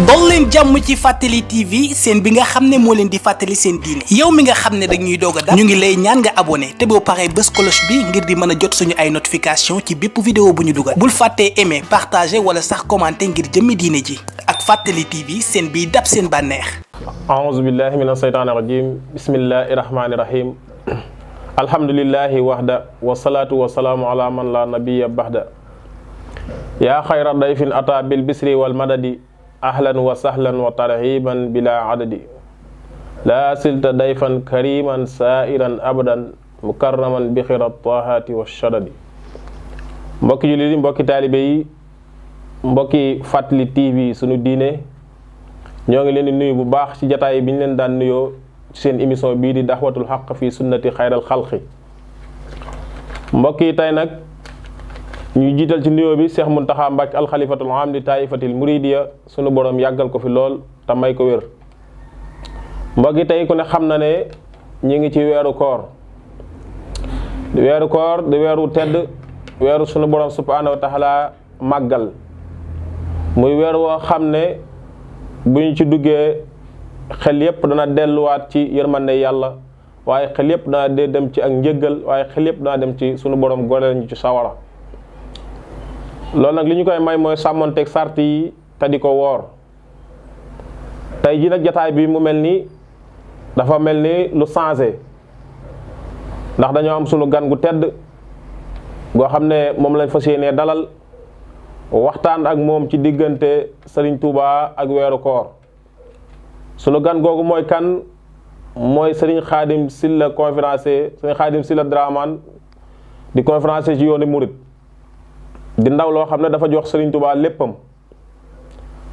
dol leen jàmm ci Fàttali TV seen bi nga xam ne moo leen di fàttali seen diine yow mi nga xam ne dañuy doog a dab ñu ngi lay ñaan nga abonné te boo paree bës cloche bi ngir di mën a jot suñu ay notification ci bépp vidéo bu ñu dugal bul fàttee aimer partager wala sax commenter ngir jëmmi diine ji ak Fàttali TV seen biy dab seen bànneex. aouzu billahi mina shaytaani rajim bismillahi rahmaani rahim alhamdulillahi wahda wasalaatu wasalaamu ala man la nabiya baxda yaa xayra dayfin ata bil bisri wal madadi ahlan wa sahlan wa tarhiban bila adadi laa silta dayfan kariman sairan abadan mukarraman bi xirat tahati wa shadadi mbokki jullit yi mbokki taalibe yi mbokki Fàttali TV sunu diine ñoo ngi leen di nuyu bu baax ci jataay bi ñu leen daan nuyoo ci seen émission bii di daxwatul xaq fi sunnati xayral xalqi mbokk yi tey nag ñuy jiital ci nuyoo bi Cheikh Mountakha Mbacké alxalifatul aam di taifatil muridiya sunu borom yàggal ko fi lool te may ko wér. mbokk yi tey ku ne xam na ne ñi ngi ci weeru koor di weeru tedd weeru sunu borom subhanahu wa taala màggal muy weer woo xam ne bu ñu ci duggee xel yépp dana delluwaat ci yërmande yàlla waaye xel yépp dana dem ci ak njëggal waaye xel yépp dana dem ci sunu borom goreel ñu ci sawara loolu nag li ñu koy may mooy sàmmonteeg sart yi te di ko woor tey ji nag jataay bi mu mel ni dafa mel ni lu changé ndax dañoo am sunu gan gu tedd goo xam ne moom lañ fas yéenee dalal waxtaan ak moom ci diggante Serigne Touba ak weeru koor sunu gan googu mooy kan mooy Serigne Khadim Sylla conférencier Serigne Khadim Sylla Dramane di conférencier ci yoonu murid di ndaw loo xam ne dafa jox Serigne Touba léppam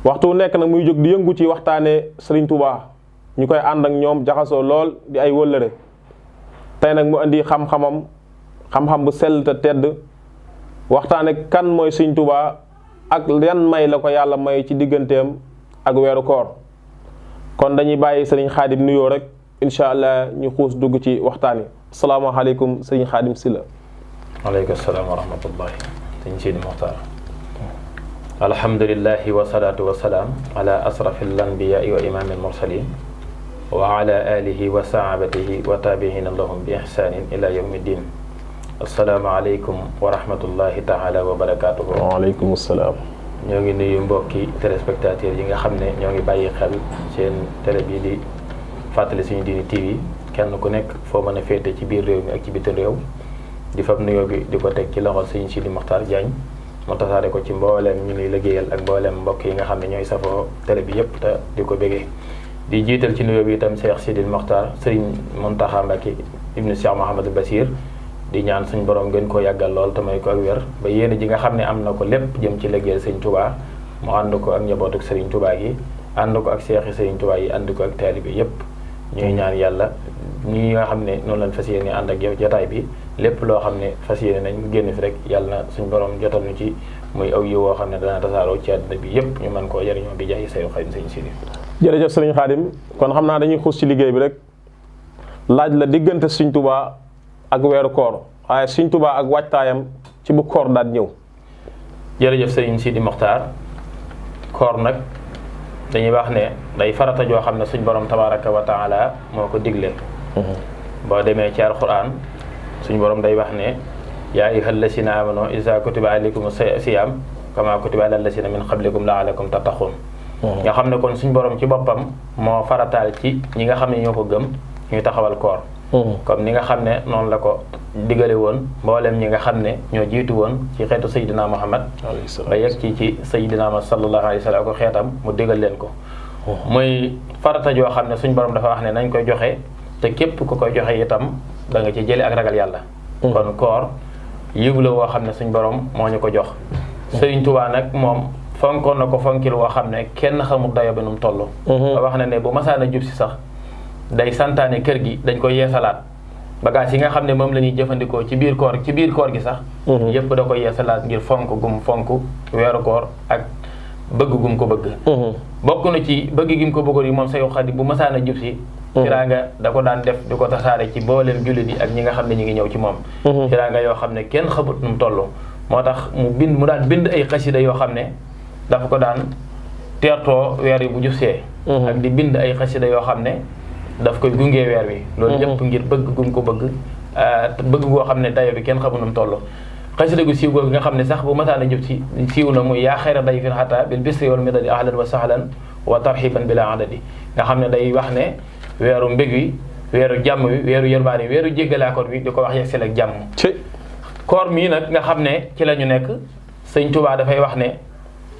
waxtu wu nekk nag muy jóg di yëngu ci waxtaanee Serigne Touba ñu koy ànd ak ñoom jaxasoo lool di ay wëllëre tey nag mu indi xam-xam bu sell te tedd waxtaane kan mooy Serigne Touba ak yan may la ko yàlla may ci digganteem ak weeru koor kon dañuy bàyyi Serigne Khadim nuyoo rek incha allah ñu xuus dugg ci waxtaan yi asalaamaaleykum Serigne Khadim Sylla. waaleykum salaam wa rahmatullahi. sëñ Sidi Moxtaar. alhamdulillahi wasalaatu wasalaam ala asrafil anbiyaai wa imaamil mursalin wa ala alihi wa sahabatihi wa taabihina lahum bi ihsanin ila yawmi ddin. asalaamaaleykum wa rahmatullahi taala wa barakaatuhu. waaleykum salaam. ñoo ngi nuyu mbokki téléspectateurs yi nga xam ne ñoo ngi bàyyi xel seen télé bii di Fàttali Suñu Diine TV kenn ku nekk foo mën a féete ci biir réew mi ak ci bitim réew di fab nuyoo bi di ko teg ci loxol sëñ Sidi Moxtaar Diagne mu tasaare ko ci mbooleem ñu ngi liggéeyal ak mbooleem mbokk yi nga xam ne ñooy safoo télé bi yëpp te di ko bégee di jiital ci nuyoo bi itam Cheikh Sidi Moxtaar Serigne Mountakha Mbacké ibnu Cheikh Mouhamadou Bassir di ñaan suñ borom gën koo yàggal lool te may ko ak wér ba yéen ji nga xam ne am na ko lépp jëm ci liggéeyal sëñ Touba mu ànd ko ak njabootuk Serigne Touba gi ànd ko ak Cheikh yi Serigne Touba yi ànd ko ak taalibe yëpp ñuy ñaan yàlla ñi nga xam ne noonu lañ fas yéene ànd ak yow jotaay bi lépp loo xam ne fas yéene nañ mu génn fi rek yàlla na suñ borom jotal ñu ci muy aw yi woo xam ne dana tasaaroo ci àdduna bi yëpp ñu mën koo jëriñoo bi jaay sayu xadim sëñ Sidi. jërëjëf Serigne Khadim kon xam naa dañuy xuus ci liggéey bi rek laaj la diggante Serigne Touba ak weeru koor waaye Serigne Touba ak waajtaayam ci bu koor daal ñëw. jërëjëf sëñ Sidi Moxtaar koor nag dañuy wax ne day farata joo xam ne suñ borom tabaraka wa taala moo ko digle. boo demee ci alquran suñ borom day wax ne yaa ayyuhal lazina amanu iza kutiba alaykum siyam kama kutiba alal lazina min qablikum la'allakum tattaqun. nga xam ne kon suñ borom ci boppam moo farataal ci ñi nga xam ne ñoo ko gëm ñuy taxawal koor. comme ni nga xam ne noonu la ko digale woon mboolem ñi nga xam ne ñoo jiitu woon ci xeetu Seydina Muhammad ba yegg ci Seydina Muhammad sallallahu alayhi wa sallam ko xeetam mu digal leen ko. muy farata joo xam ne suñ borom dafa wax ne nañ koy joxe te képp ku koy joxe itam da nga ci jële ak ragal yàlla. kon koor yiw la woo xam ne suñ borom moo ñu ko jox. Sëriñ Tuubaa nag moom fonkoon na ko fonkil woo xam ne kenn xamul dayo ba nu mu toll. ba wax na ne bu masaana jub si sax day santaane kër gi dañ koy yeesalaat bagage yi nga xam ne moom la ñuy jëfandikoo ci biir koor gi sax. yëpp da koy yeesalaat ngir fonk gum fonk weeru koor ak bëgg gum ko bëgg. bokk na ci bëgg gim ko bëggoon yi moom Seex Xaadim bu masaana jub si. tiraanga da ko daan def di ko tasaare ci mbooleem jullit yi ak ñi nga xam ne ñi ngi ñëw ci moom. tiraanga yoo xam ne kenn xamut nu mu toll moo tax mu daan bind ay xasida yoo xam ne dafa ko daan teertoo weer yi bu jubsee ak di bind ay xasida yoo xam ne daf koy gungee weer wi loolu yëpp ngir bëgg gum ko bëgg bëgg goo xam ne dayo bi kenn xamu nu mu toll xasida gu siiw googu nga xam ne sax bu masaana jub ci siiw na muy yaa xayra dayfin xata bil bisri wal midadi ahlan wa sahlan wa tarxiban bila adadi nga xam ne day wax ne weeru mbég wi weeru jàmm wi weeru yërmaane wi weeru jéggalaakoon wi di ko wax yegsil ak jàmm koor mii nag nga xam ne ci la ñu nekk sëñ Tuubaa dafay wax ne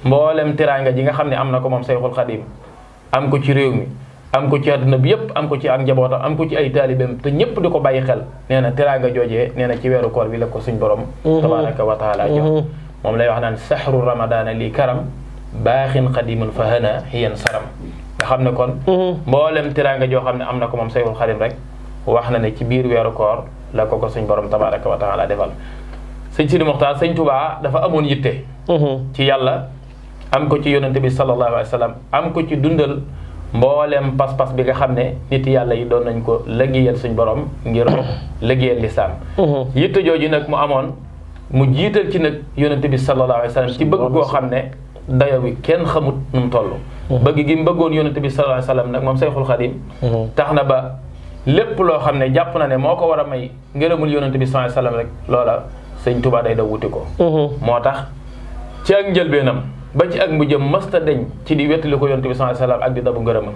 mboolem teraanga ji nga xam ne am na ko moom Sayxul Xadim am ko ci réew mi am ko ci àdduna bi yëpp am ko ci ak njabootam am ko ci ay taalibeem te ñëpp di ko bàyyi xel nee na teraanga joojee nee na ci weeru koor bi la ko suñ borom tabaraka wa taala jox moom lay wax naan sahru ramadana li karam baaxin xadimun fa hana hiyan saram nga xam ne kon mboolem teraanga joo xam ne am na ko moom Sayxul Xadim rek wax na ne ci biir weeru koor la ko suñ borom tabaraka wa taala defal sëñ Sidi Moxtaar sëñ Tuubaa dafa amoon yitte ci yàlla am ko ci yonente bi sallallahu alayhi wa sallam am ko ci dundal mboolem pas-pas bi nga xam ne nit yàlla yi doon nañ ko liggéeyal suñ borom ngir liggéeyal lislaam yitte jooju nag mu amoon mu jiital ci nag yonente bi sallallahu alayhi wa sallam ci bëgg koo xam ne dayo bi kenn xamut nu mu toll bëgg gi mu bëggoon yonente bi sallallahu alayhi wa sallam nag moom Sayxul Xadim tax na ba lépp loo xam ne jàpp na ne moo ko war a may ngërëmul yonente bi sallallahu alayhi wa sallam rek loola sëñ Tuubaa day daw wuti ko moo tax ci ak njëlbeenam ba ci ak mujjëm mësta deñ ci di wettali ko yonent bi sallallahu alayhi wasallam ak di dabu ngërëmam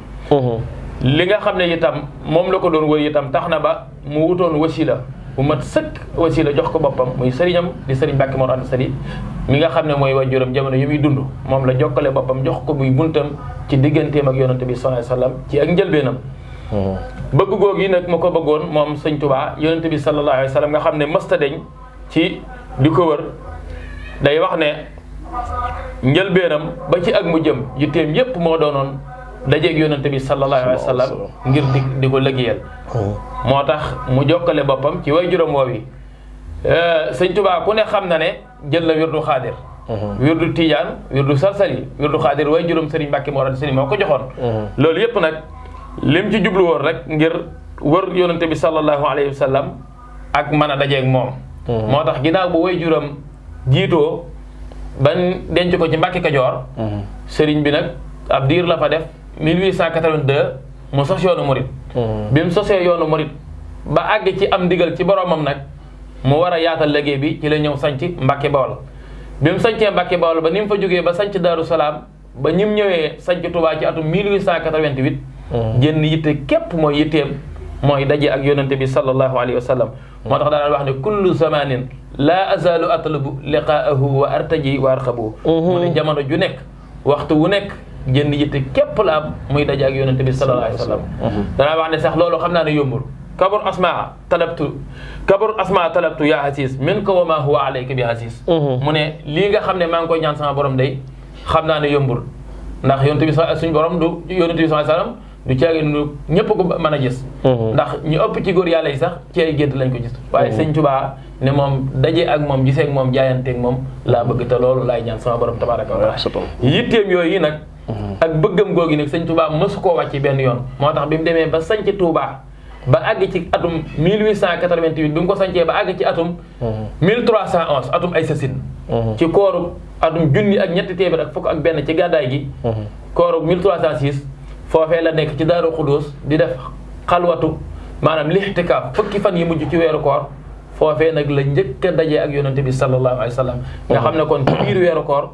li nga xam ne itam moom la ko doon wër itam tax na ba mu wutoon wasila bu mat sëkk wasila jox ko boppam muy sëriñam di sëriñ Mbàkke Mor Anta Sali mi nga xam ne mooy waajuram jamono yi muy dund moom la jokkale boppam jox ko muy buntam ci digganteem ak yonent bi sallallahu alayhi wasallam ci ak njëlbeenam bëgg googu yi nag ma ko bëggoon moom sëñ Tuubaa yonent bi sallallahu alayhi wasallam nga xam ne mësta deñ ci di ko wër day wax ne njëlbeenam ba ci ak mu jëm yitteem yépp moo doonoon dajeeg yonente bi sallallahu alayhi wa sallam ngir di ko liggéeyal moo tax mu jokkale boppam ci way juróom woowi sëñ Tuubaa ku ne xam na ne jël na wirdu xaadir wirdu tijaan wirdu sarsali wirdu xaadir way juróom sëriñ Mbàkke Mor Anta Sali moo ko joxoon loolu yépp nag lim ci jublu woon rek ngir wër yonente bi sallallahu alayhi wa sallam ak mën a dajeeg moom moo tax ginnaaw bu way juróom jiitoo ban denc ko ci Mbàkke Kajoor sëriñ bi nag ab diir la fa def 1882 mu sos yoonu murit bi mu sosee yoonu murit ba àgg ci am ndigal ci boromam nag mu war a yaatal liggéey bi ci la ñëw sanc Mbàkke Bawol bi mu sancee Mbàkke Bawol ba ni mu fa jógee ba sanc Daaru Salaam ba ñim ñëwee sanc Touba ci atum 1888 jënn yitte képp mooy yitteem mooy daje ak yonente bi sallallahu alayhi wa sallam moo tax daanaan wax ne kullu zamanin la azalu atlubu liqaahu wa artaji wa arxabu mu ne jamono ju nekk waxtu wu nekk jënn yitte képp la am muy daje ak yonente bi sallallahu alayhi wa sallam danaa wax ne sax loolu xam naa ne yombul kabur asma talabtu ya hasis min ko wa ma huwa alayka bi hasis mu ne lii nga xam ne maa ngi koy ñaan sama borom day xam naa ne yombul ndax yonente bi suñ borom du yonente bi sallallahu alayhi wa sallam du caagi nu ñëpp ko mën a gis ndax ñu ëpp ci góor yàlla yi sax ci ay gént lañ ko gis waaye sëñ Tuubaa ne moom daje ak moom gisee ak moom jaayanteeg moom laa bëgg te loolu laay ñaan sama borom tabaaraka wa taala yitteem yooyu nag ak bëggam googi nag sëñ Tuubaa mësu koo wàcc benn yoon moo tax bi mu demee ba sanc Tuubaa ba àgg ci atum 1888 bi mu ko sancee ba àgg ci atum 1311 atum ay sasin ci kooru atum junni ak ñetti téeméer ak fukk ak benn ci gàddaay gi kooru 1306 foofee la nekk ci Daaru Xudoos di def xalwatu maanaam lixtikaaf fukki fan yi mujj ci weeru koor foofee nag la njëkk a dajee ak yonente bi sallallahu alayhi wa sallam nga xam ne kon ci biir weeru koor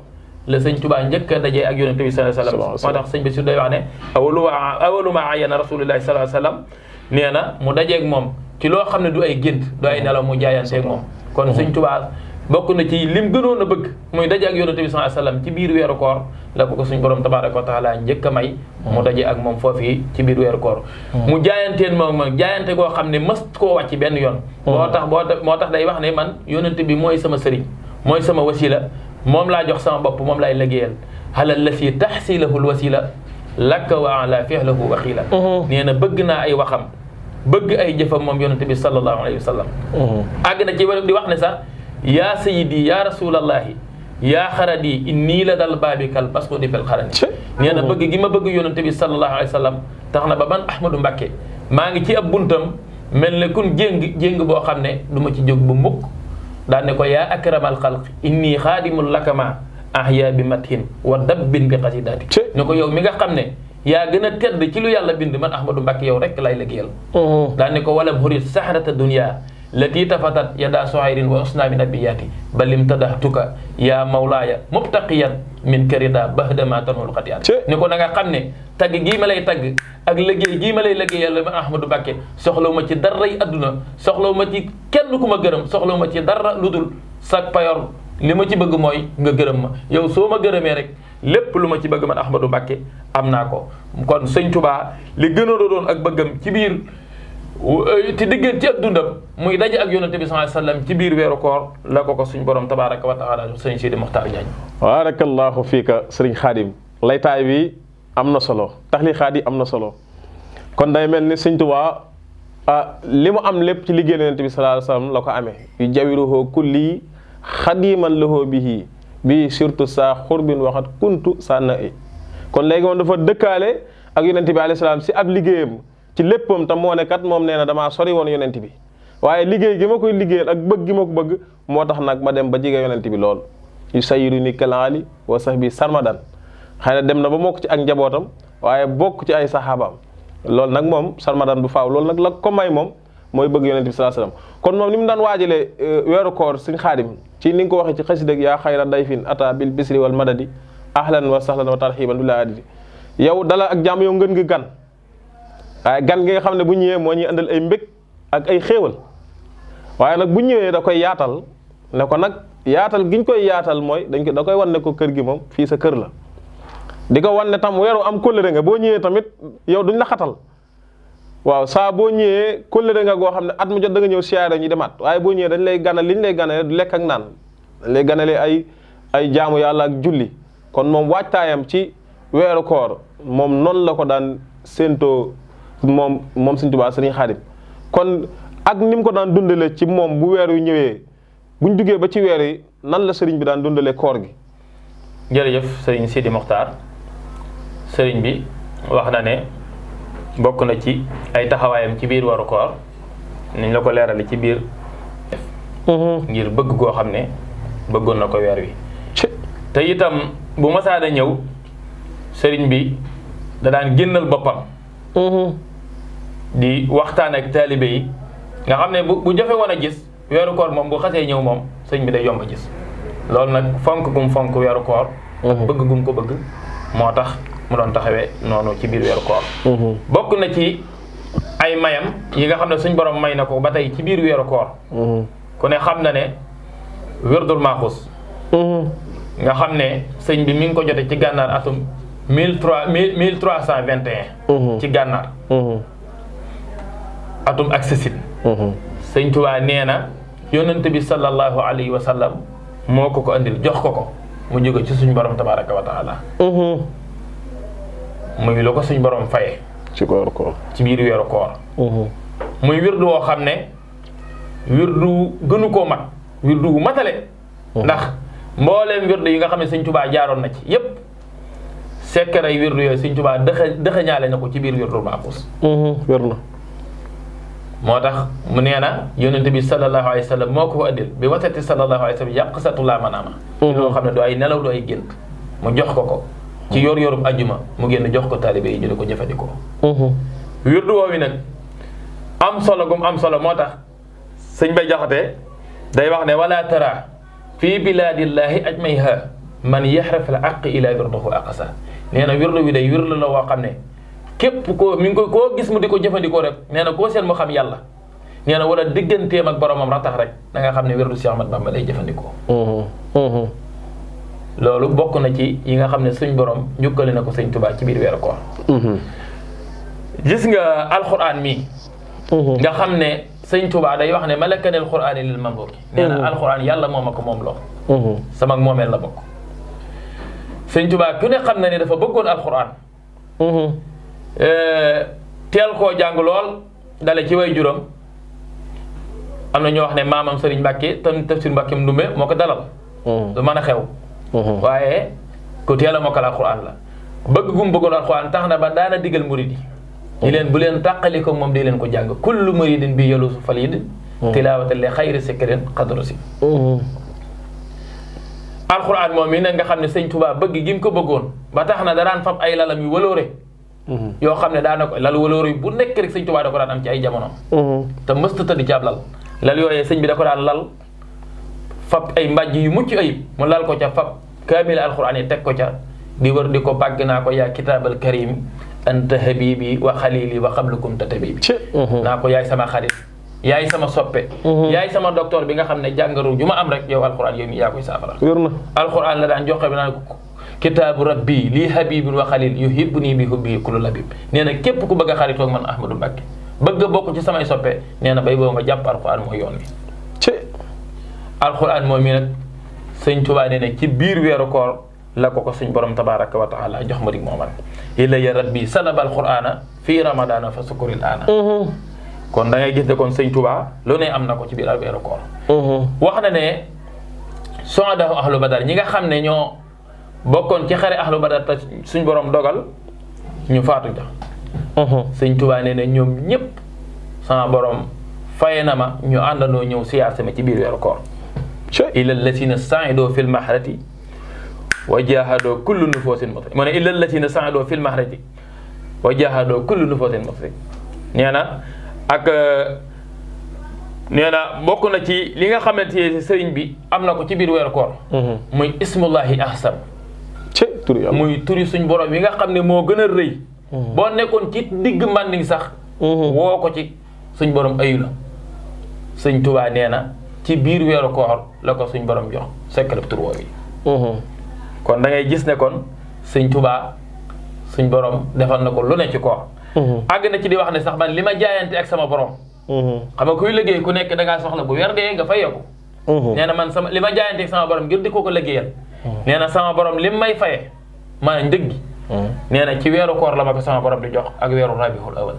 la sëñ Tuubaa njëkk a dajee ak yonente bi sallallahu alayhi wa sallam moo tax sëñ bi su day wax ne awalu ma ayana rasulillahi sallallahu alayhi wa sallam nee na mu dajeeg moom ci loo xam ne du ay gént du ay nelaw mu jaayanteeg moom kon sëñ Tuubaa bokk na ci lim gënoon a bëgg muy daje ak yonente bi sallallahu alayhi wa sallam ci biir weeru koor la ko suñ borom tabaraka wa taala njëkk a may mu daje ak moom foofii ci biir weeru koor mu jaayanteen moom jaayante goo xam ne mës koo wàcc benn yoon moo tax day wax ne man yonente bi mooy sama sëriñ mooy sama wasila moom laa jox sama bopp moom laay liggéeyal halal la si tahsilahul wasila lakka wa ala fihlahu waxiila nee na bëgg naa ay waxam bëgg ay jëfam moom yonente bi sallallahu alayhi wa sallam àgg na ci di wax ne sax yaa sayidi yaa rasulallahi yaa xaradi inni la dal baabikal basqudi fil xarani nee na bëgg gi ma bëgg yonente bi sallallahu alayhi wa sallam tax na ba man Ahmadou Mbacké maa ngi ci ab buntam mel ne kun jéng boo xam ne du ma ci jóg bu mukk daan ne ko yaa akramal xalq inni xaadimul lakama ahya bi mathin wa dabbin bi qasidati ni ko yow mi nga xam ne yaa gën a tedd ci lu yàlla bind man Ahmadou Mbacké yow rek lay liggéeyal daa ni ko walam hurit sahrata dunya lati tafatat yada sohayrin wa usna min abiyati balim tadahtuka ya mawlaaya mubtaqiyan min karida bahdama tanul xatiyaat ni ko na nga xam ne tagg gii ma lay tagg ak liggéey gii ma lay liggéeyal man Ahmadou Mbacké soxlaw ma ci daray adduna soxlaw ma ci kenn ku ma gërëm soxlaw ma ci dara lu dul sag payor li ma ci bëgg mooy nga gërëm ma yow soo ma gërëmee rek lépp lu ma ci bëgg man Ahmadou Mbacké am naa ko kon sëñ Touba li gën a doon ak bëggam ci biir ci diggante ci ak dundam muy daje ak yonente bi sallallahu alayhi wasallam ci biir weeru koor la ko ko suñ borom tabaraka wa taala sëñ Sidi Mokhtar Diagne barakallahu fiika sëriñ Xaadim laytaay bi am na solo taxlixaat yi am na solo kon day mel ni sëñ Touba li mu am lépp ci liggéey yonente bi sallallahu alayhi wasallam la ko amee yu jawiruhoo kulli xadiman lahoo bihi bii surtout saa xurbin waxat kuntu saa na i kon léegi moom dafa dëkkaale ak yonente bi alayhi salaam si ab liggéeyam ci léppam tam moo ne kat moom nee na damaa sori woon yonent bi waaye liggéey gi ma koy liggéeyal ak bëgg gi ma ko bëgg moo tax nag ma dem ba jege yonent bi lool yu sayiru ni kalaali wa sax bi sarmadan xëy na dem na ba mokk ci ak njabootam waaye bokk ci ay saxaabaam loolu nag moom sarmadan bu faaw loolu nag la ko may moom mooy bëgg yonent bi sallallahu alayhi wasallam kon moom ni mu daan waajalee weeru koor suñ Xaadim ci ni nga ko waxee ci xasida yaa xayra dayfin ata bil bisri wal madadi ahlan wa sahlan wa tarhiban bila adidi yow dala ak jàmm yow ngën ngi gan waaye gan gi nga xam ne bu ñëwee moo ñuy andal ay mbég ak ay xéewal waaye nag bu ñëwee da koy yaatal ne ko nag yaatal giñ koy yaatal mooy da koy wan ne ko kër gi moom fii sa kër la di ko wan ne tam weeru am kóllëre nga boo ñëwee tamit yow duñ la xatal waaw saa boo ñëwee kóllëre nga goo xam ne at mu jot da nga ñëw siyaare ñu demaat waaye boo ñëwee dañ lay ganal li ñu lay ganale du lekk ak naan dañ lay ganale ay jaamu yàlla ak julli kon moom waajtaayam ci weeru koor moom noonu la ko daan séentoo moom Sëriñ Tuubaa Sëriñ Xaadim kon ak ni mu ko daan dundale ci moom bu weer yu ñëwee buñ duggee ba ci weer yi nan la sëriñ bi daan dundale koor gi. jërëjëf sëriñ Sidi Mokhtar sëriñ bi wax na ne bokk na ci ay taxawaayam ci biir waru koor niñ la ko leerali ci biir ngir bëgg goo xam ne bëggoon na ko weer wi te itam bu masaana ñëw sëriñ bi da daan génnal boppam di waxtaan ak taalibe yi nga xam ne bu jafe woon a gis weeru koor moom bu xasee ñëw moom sëñ bi day yomb a gis loolu nag fonk gum fonk weeru koor bëgg gum ko bëgg moo tax mu doon taxawee noonu ci biir weeru koor bokk na ci ay mayam yi nga xam ne suñ borom may na ko ba tey ci biir weeru koor ku ne xam na ne wirdul maaxus nga xam ne sëñ bi mi ngi ko jote ci gànnaar atum 1321 ci gànnaar atum accessit sëñ Tuubaa nee na yonent bi sallallahu alayhi wa sallam moo ko andil jox ko mu jóge ci suñ borom tabaraka wa taala muy lu ko suñ borom faye ci weeru koor ci biir weeru koor muy wirdu woo xam ne wirdu gënu koo mat wirdu wu matale ndax mbooleem wirdu yi nga xam ne sëñ Tuubaa jaaroon na ci yépp sekkaray wirdu yooyu sëñ Tuubaa dëxëñaale na ko ci biir wirdul maaxuus wér na moo tax mu nee na yonente bi sallallahu alayhi wa sallam moo ko fa andil bi wasati sallallahu alayhi wa sallam yàq laa manaama ci loo xam ne du ay nelaw du ay gént mu jox ko ci yor-yorub ajjuma mu génn jox ko taalibe yi ñu di ko jëfandikoo wirdu woowu nag am solo gum am solo moo tax sëñ Bay Jaxate day wax ne wala tara fii bilaadillahi ajmayha man yaxraf al aq ila wirduhu aqasa nee na wirdu wi day wirdu la woo xam ne képp koo mi ngi ko koo gis mu di ko jëfandikoo rek nee na koo seen mu xam yàlla nee na wala digganteem ak boromam ratax rek da nga xam ne wirdu Cheikh Ahmad Bamba lay jëfandikoo loolu bokk na ci yi nga xam ne suñ borom njukkale na ko sëñ Tuubaa ci biir weeru koor gis nga alxuraan mi nga xam ne sëñ Tuubaa day wax ne malakanel qur'aani lil mamluki nee na alxuraan yàlla moom a ko moom loo sama moomeel la bokk sëñ Tuubaa ku ne xam na ne dafa bëggoon alxuraan teel koo jàng lool dale ci way juróom am na ñoo wax ne maamam Sëriñ Mbàkke tam Tafsir Mbàkke Ndumbe moo ko dalal du mën a xew waaye ku teel a mokkal alxuraan la bëgg gum bëggoon alxuraan tax na ba daana digal murid yi ñi leen bu leen tàqali ko moom di leen ko jàng kullu muridin bi yalusu falid tilaawata li xayri sikrin xadru si alxuraan moom mi ne nga xam ne sëñ Tuubaa bëgg gi mu ko bëggoon ba tax na daraan fab ay lalam yu waloore yoo xam ne daana ko lal waloore bu nekk rek sëñ Tuubaa da ko daan am ci ay jamono te mësta tëdd ci ab lal yooyee sëñ bi da ko daan lal fab ay mbàjj yu mucc ayib mu lal ko ca fab kaamil alxuraan yi teg ko ca di wër di ko bàgg naa ko yaa kitaabal karim anta habibi wa xalili wa qablu kunta tabibi naa ko yaay sama xarit yaay sama soppe yaay sama docteur bi nga xam ne jàngaru ju ma am rek yow alxuraan yow mi yaa koy saafara wér na alxuraan la daan joxe bi naan kitaabu rabbi lii habibun wa xalil yuhibbuni bi hubbi kullu labib nee na képp ku bëgg a xaritoog man Ahmadou Mbacké bëgg a bokk ci samay soppe nee na bay boo nga jàpp alxuraan mooy yoon bi alxuraan moom mi nag sëñ Tuubaa nee na ci biir weeru koor la ko suñ borom tabaraka wa taala jox ma dig mooman ilayya rabbi salaba alqur'ana fii ramadana fa sukuril aana kon da ngay gis ne kon sëñ Tuubaa lu ne am na ko ci biir weeru koor wax na ne soadahu ahlu badar ñi nga xam ne ñoo bokkoon ci xare ahlu badar te suñ borom dogal ñu faatu ja sëñ Tuubaa nee na ñoom ñëpp sama borom faye na ma ñu àndandoo ñëw siyaar sama ci biir weeru koor ila llatina saidoo fil mahrati wa jahadoo kullu nufuusin musrik mu ne illa llatina saidoo fil mahrati wa jahadoo kullu nufuusin musrik nee na ak nee na bokk na ci li nga xamante ne sëriñ bi am na ko ci biir weeru koor muy ismullahi ahsam muy turi suñ borom yi nga xam ne moo gën a rëy boo nekkoon ci digg mbànding sax woo ko ci suñ borom ayu la sëñ Tuubaa nee na ci biir weeru koor la ko suñ borom jox secret tur woowu yi kon da ngay gis ne kon sëñ Tuubaa suñ borom defal na ko lu ne ci koor àgg na ci di wax ne sax man li ma jaayante ak sama borom xam nga kuy liggéey ku nekk da ngaa soxla bu weer dee nga fay yokku nee na man sama li ma jaayante ak sama borom ngir di ko liggéeyal nee na sama borom lim may faye maanaam njëg gi nee na ci weeru koor la ma ko sama borom di jox ak weeru rabiul awal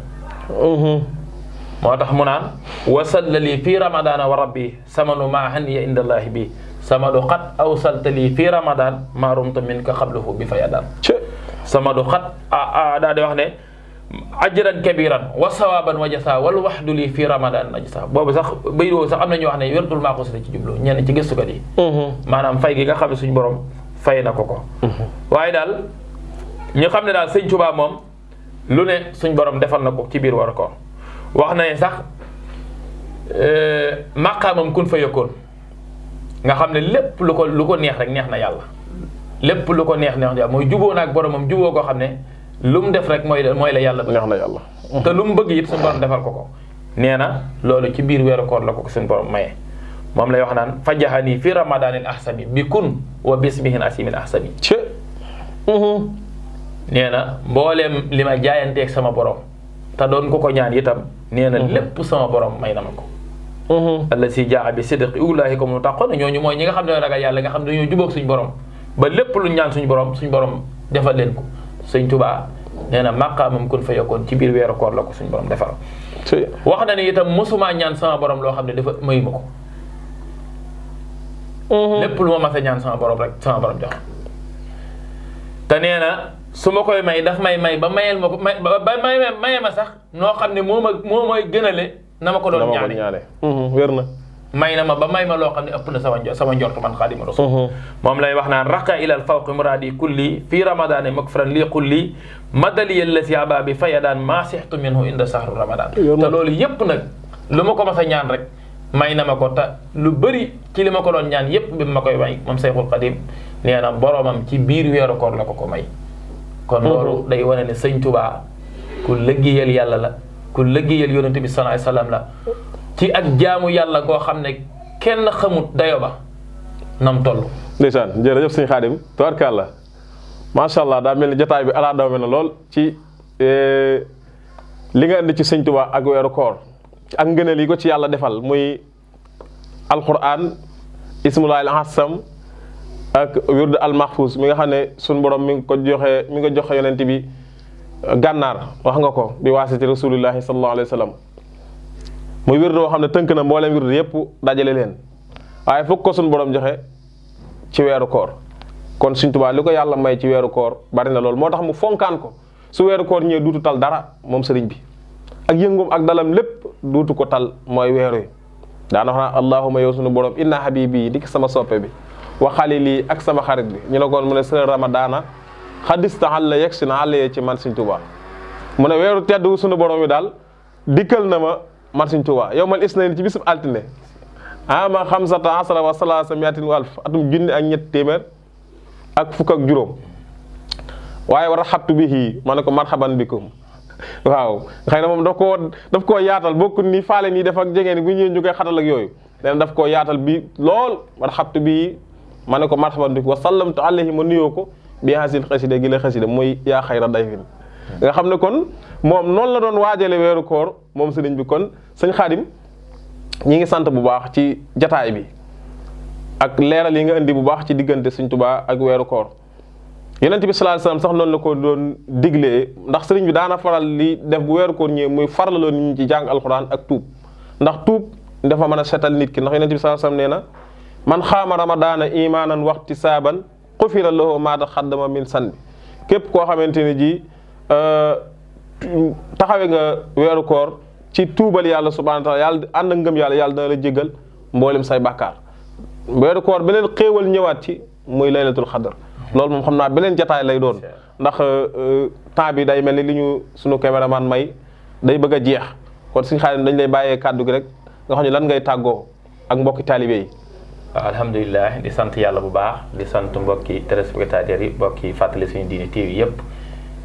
moo tax mu naan wasalla lii fii ramadana wa rabbi samanu maa haniya inda allahi bi samadu xat awsalta lii fii ramadan maa rumta min ka xabluhu bi fa yadaan samadu xat daa di wax ne ajran kabiran wa sawaban wa jasa wal waxdu lii fii ramadan na jasa boobu sax bay woo sax am na ñu wax ne wértul maa ko si ci jublu ñenn ci gëstukat yi maanaam fay gi nga xam ne suñu borom fay na ko waaye daal ñu xam ne daal sëñ Tuubaa moom lu ne suñ borom defal na ko ci biir war ko wax na ne sax maqaamam kun fa yokkoon nga xam ne lépp lu ko neex rek neex na yàlla lépp lu ko neex yàlla mooy juboo naag boromam juboo koo xam ne lu mu def rek mooy la yàlla bëgg neex na yàlla te lu mu bëgg it suñu borom defal ko nee na loolu ci biir weeru koor la ko suñu borom maye moom lay wax naan fajahani fi ramadanil ahsami bi kun wa bismihin asimil ahsami nee na mbooleem li ma jaayanteeg sama borom te doon ko ñaan itam nee na lépp sama borom may na ma ko alla si jaa bi sidqi ulaahika mu taqoon ñooñu mooy ñi nga xam ne ragal yàlla nga xam ne dañoo jubóog suñu borom ba lépp lu ñaan suñu borom defal leen ko sëñ Tuubaa nee na maqaamam kun fa yokkoon ci biir weeru koor la ko suñu borom defal wax na ne itam mosumaa ñaan sama borom loo xam ne dafa mayu ma ko lépp lu ma mas a ñaan sama borom rek sama borom jox te nee na su ma koy may daf may ba mayel ma ko ba maye ma sax noo xam ne moo mooy gënale na ma ko doon ñaane wér na may na ma ba may ma loo xam ne ëpp na sama njort man Xaadimu Rasuul moom lay wax naan raqa ilal fawqi muraadi kulli fii ramadane makfran lii kulli madaliya lasi aba bi fayadaan maa sixtu minhu inda sahru ramadan te loolu yépp nag lu ma ko mas a ñaan rek may na ma ko te lu bëri ci li ma ko doon ñaan yépp bi ma koy may moom Seyxul Xadiim nee na boromam ci biir weeru koor la ko may kon loolu day wane ne sëñ Tuubaa ku liggéeyal yàlla la ku liggéeyal yonent bi sallallahu alayhi wasallam la ci ak jaamu yàlla goo xam ne kenn xamut dayo ba nam toll. ndeysaan jërëjëf sëñ Xaadim tabarkàlla macha allah daa mel ni jotaay bi alaa daw me na lool ci li nga indi ci sëñ Tuubaa ak weeru koor ak ngëneel yi ko ci yàlla defal muy alquran ismullaahil ahsam ak wird al mahfuz mi nga xam ne suñ borom mi nga joxe yonent bi gànnaar wax nga ko bi waasiti rasulillahi sallallahu alayhi wa sallam muy wird boo xam ne tënk na mbooleem wird yépp dajale leen waaye fokk ko suñ borom joxe ci weeru koor kon Sëñ Tuubaa li ko yàlla may ci weeru koor bari na loolu moo tax mu fonkaan ko su weeru koor ñëwee duutu tal dara moom sëriñ bi ak yëngoom ak dalam lépp duutu ko tal mooy weeru yi daana wax naa allahumma yow sunu borom inna habibi yi dikk sama soppe bi wa xalili ak sama xarit bi ñu ne koon mu ne sëra ramadana xadista àlla yegg si na àllayee ci man Sëñ Tuubaa mu ne weeru tedd wu sunu borom yi daal dikkal na ma man Sëñ Tuubaa yow mal isnayn ci bisub altine ama xamsata asara wa salaasa miatin wa alf atum junni ak ñett téeméer ak fukk ak juróom waaye war a xattu bihi ma ne ko marhaban bikum waaw xëy na moom daf koo yaatal bokkul ni faale nii def ak jegeen bu ñëwee ñu koy xatal ak yooyu leen daf koo yaatal bi lool war a xattu bihi ma ne ko marhaban bikum wa sallamtu alayhi ma nuyoo ko bi hasil xasida gi la xasida mooy yaa xayra dayfin nga xam ne kon moom noonu la doon waajale weeru koor moom sëriñ bi kon sëñ Xaadim ñi ngi sant bu baax ci jataay bi ak leeral yi nga indi bu baax ci diggante Sëñ Tuubaa ak weeru koor Yonent bi sallallahu alayhi wasallam sax noonu la ko doon diglee ndax sëriñ bi daana faral li def bu weeru koor ñëwee muy farlaloo nit ñi ci jàng alxuraan ak tuub ndax tuub dafa mën a setal nit ki ndax Yonent bi sallallahu alayhi wasallam nee na man xaama ramadaana imaanan waxtisaaban xufira lahu maa taqaddama min sanbi képp koo xamante ne ji taxawe nga weeru koor ci tuubal yàlla subhaanahu wa taala yàlla ànd ak ngëm yàlla dana la jéggal mboolem say bàkkaar weeru koor beneen xéewal ñëwaat ci muy laylatul xadar loolu moom xam naa beneen jataay lay doon ndax temps bi day mel ni li ñu sunu caméraman may day bëgg a jeex kon suñu Xaadim dañ lay bàyyee kàddu gi rek nga xam ne lan ngay tàggoo ak mbokki taalibe yi. waaw alhamdulilah di sant yàlla bu baax di sant mbokki téléspectateurs yi mbokki fàttali suñu diine TV yëpp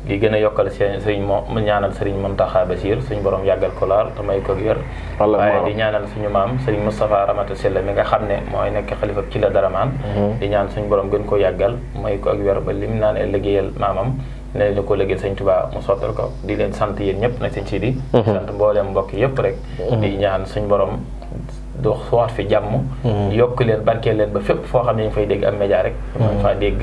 di gën a yokkal sëriñ mu ñaanal sëriñ Muntaxa Basiir suñu borom yàggal ko laal te may ko wér waaye di ñaanal suñu maam sëriñ Moustapha Ramata Silla mi nga xam ne mooy nekk xalifa ci la daramaan di ñaan suñu borom gën ko yàggal may ko ak wér ba lim naan liggéeyal maamam ne ñu ko liggéeyal sëñ Tuubaa mu sottal ko di leen sant yéen ñëpp na sëñ Sidi sant mbooleem mbokk yëpp rek di ñaan suñu borom do sowaat fi jàmm yokk leen barkeel leen ba fépp foo xam ne ñu fay dégg am média rek mën faa dégg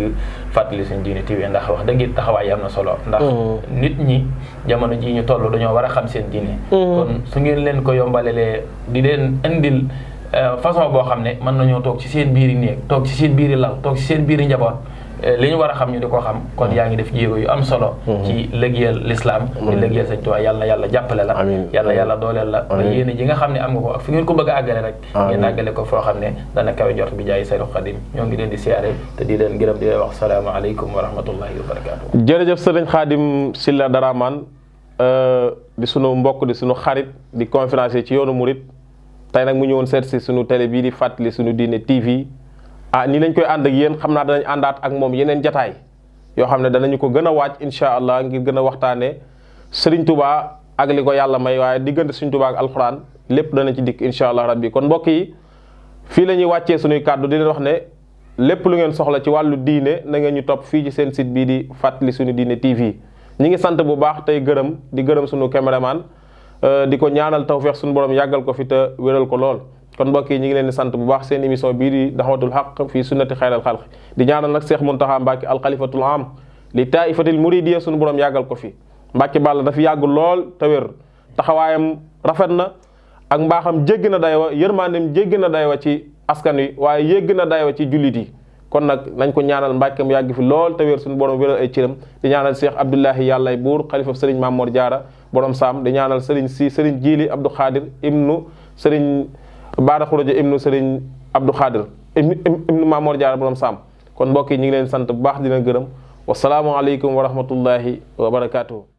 fàttali suñu diine TV ndax wax dëgg taxawaay am na solo ndax nit ñi jamono ji ñu toll dañoo war a xam seen diine kon su ngeen leen ko yombalelee di leen indil façon boo xam ne mën nañoo toog ci seen biiri néeg toog ci seen biiri lal toog ci seen biiri njaboot li ñu war a xam ñu di ko xam kon yaa ngi def jéego yu am solo ci liggéeyal l'islam di liggéeyal Sëñ Tuubaa yàlla na yàlla jàppale la yàlla yàlla dooleel la ba yéene ji nga xam ne am nga ko ak fi ngeen ko bëgg a àggale rek ngeen àggale ko foo xam ne dana kawe jort bi jaay Seydou Khadim ñoo ngi leen di siyaare te di leen gërëm di leen wax salaamaaleykum wa rahmatullahi wa barakaatu. jërëjëf sëriñ Khadim Sylla Daraman di sunu mbokk di sunu xarit di conférencier ci yoonu Murit tey nag mu ñëwoon seet si sunu télé bii di fàttali sunu diine TV nii lañ koy ànd ak yéen xam naa danañ àndaat ak moom yeneen jataay yoo xam ne danañu ko gën a waaj incha allah ngir gën a waxtaanee Serigne Touba ak li ko yàlla may waaye diggante Serigne Touba ak alxuraan lépp dana ci dikk incha allah rabbi kon mbokk yi fii la ñuy wàccee suñuy kàddu di leen wax ne lépp lu ngeen soxla ci wàllu diine na ngeen ñu topp fii ci seen site bii di fàttali suñu diine TV ñi ngi sant bu baax tey gërëm di gërëm suñu caméraman di ko ñaanal tawfeex suñu borom yàggal ko fi te wéral ko lool. kon mbokk yi ñu ngi leen di sant bu baax seen émission bii di daxwatul xaq fii sunnati xayral xalq di ñaanal nag Cheikh Mountakha Mbacké alxalifatul am li taifatil muridiyya suñu borom yàggal ko fi Mbacké Balla dafa yàgg lool te wér taxawaayam rafet na ak mbaaxam jéggi na daywa yërmaandem jéggi na daywa ci askan wi waaye yéggi na daywa ci jullit yi kon nag nañ ko ñaanal Mbacké mu yàgg fi lool te wér suñu borom wéral ay cëram di ñaanal Cheikh Abdoulahi yàllay buur xalifa Serigne Mamour Diarra borom Sam di ñaanal Serigne Serigne Jili Abdou Khadir ibnu Serigne Baara Khourédia ibnu Serigne Abdou Khadir ibnu Mamour Diarra borom Sam kon mbokk yi ñu ngi leen sant bu baax dina gërëm wasalaamualeykum wa rahmatullahi wa barakaatuhu.